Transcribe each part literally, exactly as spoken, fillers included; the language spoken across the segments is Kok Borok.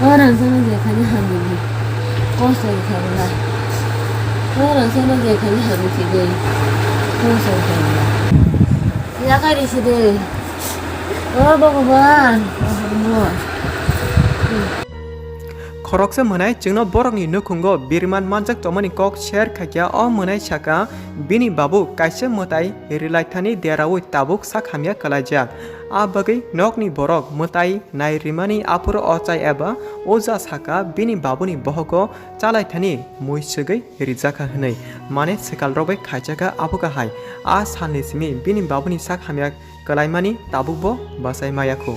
Orang sana je khani hamni. Kosong khabla. Orang sana je khani hamni sidi. Kosong khabla. Yakari sidi. O Bhagwan. Khoroksa mwnai chwngno borokni nukhungo birman manjak tongmani kok share khaikha. O mwnai saka bini babu kaisa mwtai rilaithani deraui tabuk sak hamya kwlaijak. A bagwi nokni borok mwtai nai rimani aphuru ochai eba oja saka bini babuni bohogo chalaithani mui swgwi rijakha hwnwi, mane swkalrok bai khaijakha abo kahai. A salni simi bini babuni sak hamya kwlaimani tabukbo bachai maya khu.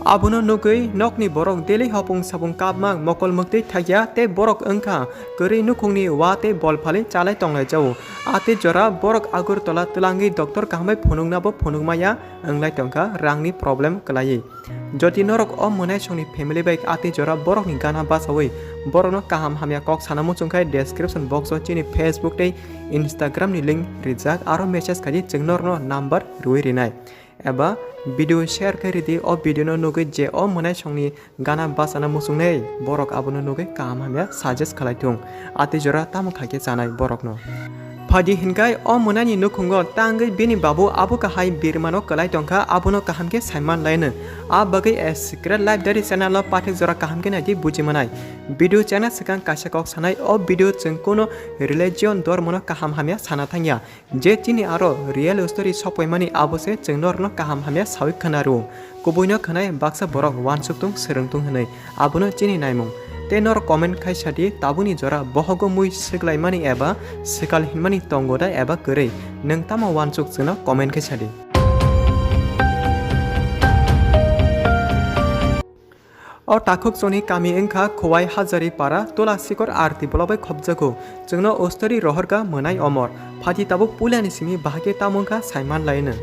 Abono nugwi nokni borok daily hopung sapung kapma mokol mwktwi thakya tei borok wngkha kwrwi nukhungni wa tei bol phalwi chalai tonglai jao. A tei jora borok Agartala twlangwi doctor kaham bai phunuknabo phunukmaya wnglai tongkha rangni problem kwlaiwi. Jodi norok o mwnaisongni family bai a tei jora borokni gana bachaui borokno kaham hamya kok sana muchung khai description box o chini Facebook tei Instagram ni link rijak aro message khaidi chwng norokno number rwi rinai. Eba video share khe ridi, o video no nugwi je o mwnaisongni gana bachana muchungnai borok abono nugwi kaham hamya suggest khlai thung. A tei jora tamo khaikhe chanai borokno. Phadi hinkai o mwnaini nukhungo tangwi bini babu abo kahai birmano kwlai tongkha, abono kaham khe saiman laino. A bagwi a secret life diary channel o pathak jora kaham khe naidi buji manai. Video channel swkang kaisa kok sanai, o video chwng kuno religion dormono kaham hamya sana thangya. Je chini aro real story sokpaimani abo se chwng norokno kaham hamya saui khwna rwo. Kubuino khwnai baksa borok uansuk tung swrwng tung hwnwi abono chini naimung. Tei norok comment khai sadi tabukni jora bohogo mui swklaimani eba swkal hinmani tongo da eba kwrwi? Nwng tamo uansuk chwngno comment khai sadi. O takhuk chwngni kami wngkha Khowai Hajari para, Tula Sikor R T block bai khopjago. Chwngno o story rohorkha mwnai omor. Phati tabuk puilani simi bahai khe tamo wngkha saiman laino.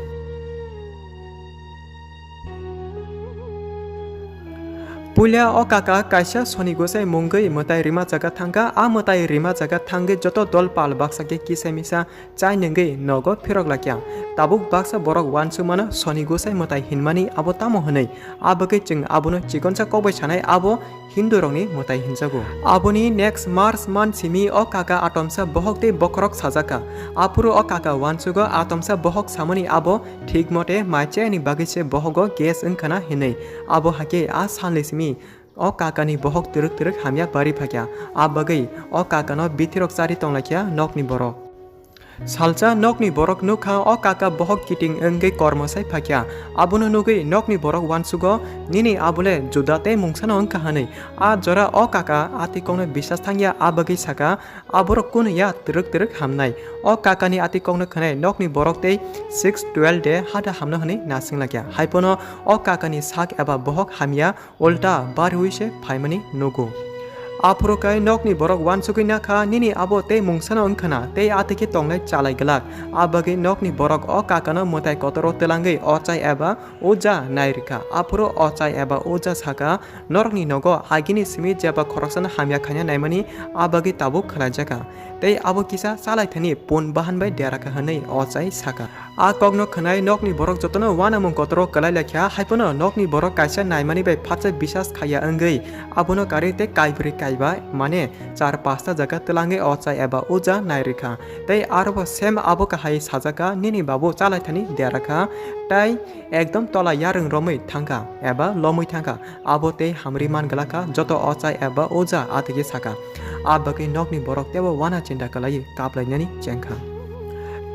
Puila o kaka kaisa soni gosai mungwi mwtai rima jaga thangkha. A mwtai rima jaga thangwi joto dol pal baksa khe kisa misa chai nungwi nogo phirok lakya. Tabuk baksa borok uansukmano soni gosai mwtai hinmani abo tamo hwnwi. A bagwi chwng abono chikonsa kokbai sanai, abo Hindu rokni mwtai hinjago. Aboni next March month simi o kaka atomsa bohok tei bokhorok sajakha. Aphuru o kaka uansugo atomsa bohok samani abo thik mote mai chayani bagwi se bohogo gas wngkhana hinwi. Abo hakhe a salni simi o kakani bohok twrwk twrwk hamya bari phakya. A bagwi o kakano bithirok chari tonglaikha nokni borok. Salsa nokni borok nukha o kaka bohok kiting wngwi kormo sai phakya. Abono nugwi nokni borok uansugo, "Nini abole juda tei mungsano wngkha," hwnwi. A jora o kaka ati kokno bisas thangya, a bagwi saka, "Aborok kunu ya twrwk twrwk hamnai." O kakani ati kokno khwnai nokni borok tei six twelve de hada hamno hwnwi nasing lakya. Haiphano o kakani sak eba bohok hamya, ulta barwi se phaimani nugo. Aphuru kai nokni borok uansugwi nakha, "Nini abo tei mungsano wngkhana tei atwikhe tongnai chalai glak." A bagwi nokni borok o kakano mwtai kotoro twlangwi ochai eba uja nai rikha. Aphuru ochai eba uja saka, "Norokni nogo agini simi jeba khoroksano hamya khaina naimani, a bagwi tabuk khwlaijakha. Tei abo kisa chalaithani pun bahan bai derakha," hwnwi ochai saka. A kokno khwnai nokni borok jotono uanamung kotoro kwlai laikha, haiphano nokni borok kaisa naimani bai phatsa bisas khaiya wngwi abono karwi tei kaibrwi kaiba, mane char pasta jaga twlangwi ochai eba uja nai rikha. Tei arobo same abo kahai sajaka, "Nini babu chalaithani derakha, tei ekdom tola yarwng romwi thangkha eba lomwi thangkha, abo tei hamri man glakha joto ochai eba uja," atwikhe saka. A bagwi nokni borok teibo uana chinta kwlaiwi kaplainani chengkha.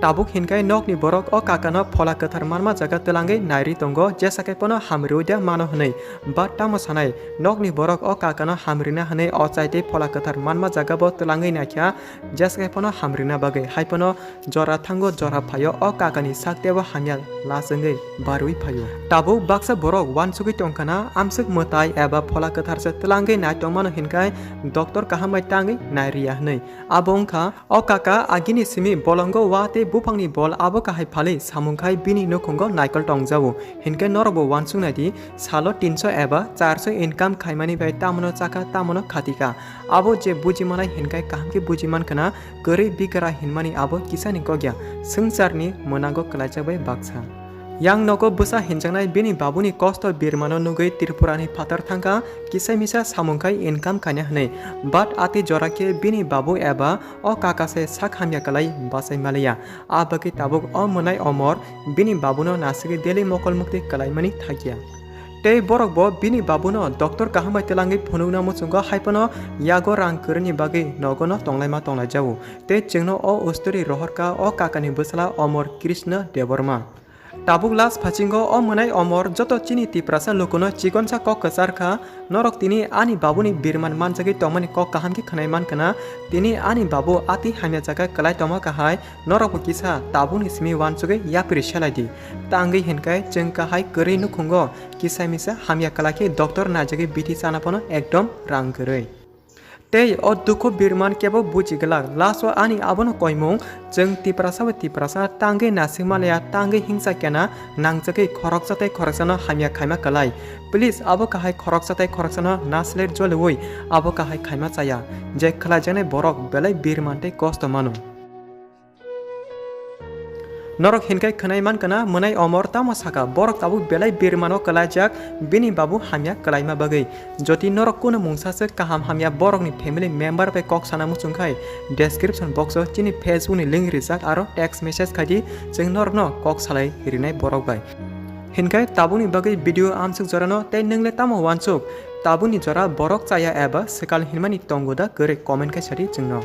Tabuk hinkai nokni borok o kakano phola kwthar manma jaga twlangwi nairwi tongo, jesa khe phano hamriwi de mano hwnwi. But tamo sanai, nokni borok o kakano hamrina hwnwi ochai tei phola kwthar manma jaga bo twlangwi naikha, jesa khe phano hamrina bagwi. Haiphano jora thango jora phaio, o kakani sak teibo hamya lachwngwi barwi phaio. Tabuk baksa borok uansugwi tongkhana, amswk mwtai eba phola kwtharsa twlangwi nai tongmano hinkai doctor kaham bai tangwi nai riya hwnwi. Abo wngkha, o kaka agini simi bolongo wa tei buphangni bol abo kahai phalwi samung khai bini nukhungo naikol tongjago. Hinkhe norokbo uansuk naidi, salo tinso eba charso income khaimani bai tamono chakha, tamono khatikha. Abo je buji manai hinkai kaham khe buji mankha na, kwrwi bikara hinmani abo kisani kokya, swngcharni mwnago kwlaijak bai baksa. Yang nogo bwsa hinjaknai bini babuni kosto birmano nugwi Tripurani phatar thangkha kisa misa samung khai income khaina hwnwi. But ati jora khe bini babu eba o kaka se sak hamya kwlai bachai maliya. A bagwi tabuk o mwnai omor bini babuno nasigwi daily mokol mukti kwlaimani thakya. Tei borok bo bini babuno doctor kaham bai twlangwi phunukna muchungo, hai phano yago rang kwrwini bagwi nogono tonglaima tonglaijao. Tei chwngno o ustori rohorkha o kakani bwsla Omor Krishna Debbarma. Tabuk last phasingo o mwnai omor joto chini Tiprasa lukuno chikonsa kok kwchar kha, norok tini ani babuni birman manjagwi tongmani kok kaham khe khwnai mankha na, tini ani babu ati hamya jaga kwlai tongma kahai, norokbo kisa tabukni simi uansugwi yapri selai di. Tangwi hinkai chwng kahai kwrwi nukhungo kisa misa hamya kwlai khe doctor naijagwi bithi chana phano ekdom rang kwrwi. Tei o dukhu birman kebo buji glak. Last o ani abono koimung, chwng Tiprasa bai Tiprasa tangwi nasikma laya, tangwi hingsa kena nangjagwi khoroksa tei khoroksano hamya khaima kwlai. Please, abo kahai khoroksa tei khoroksano nasler joliui abo kahai khaima chaya. Je khlaijaknai borok belai birman tei kosto mano. Norok hinkai khwnai mankha na, mwnai omor tamo saka, borok tabuk belai birmano kwlaijak, bini babu hamya kwlaima bagwi. Jodi norok kunu mungsa swk kaham hamya borokni family member bai kok sana muchung khai, description box o chini Facebook ni link rijak aro text message khai di, chwng norokno kok salai rinai borok bai. Hinkai tabukni bagwi video amsuk jorano tei nwng le tamo uansuk? Tabukni jora borok chaya eba swkal hinmani tongo da kwrwi comment khai sadi chwngno.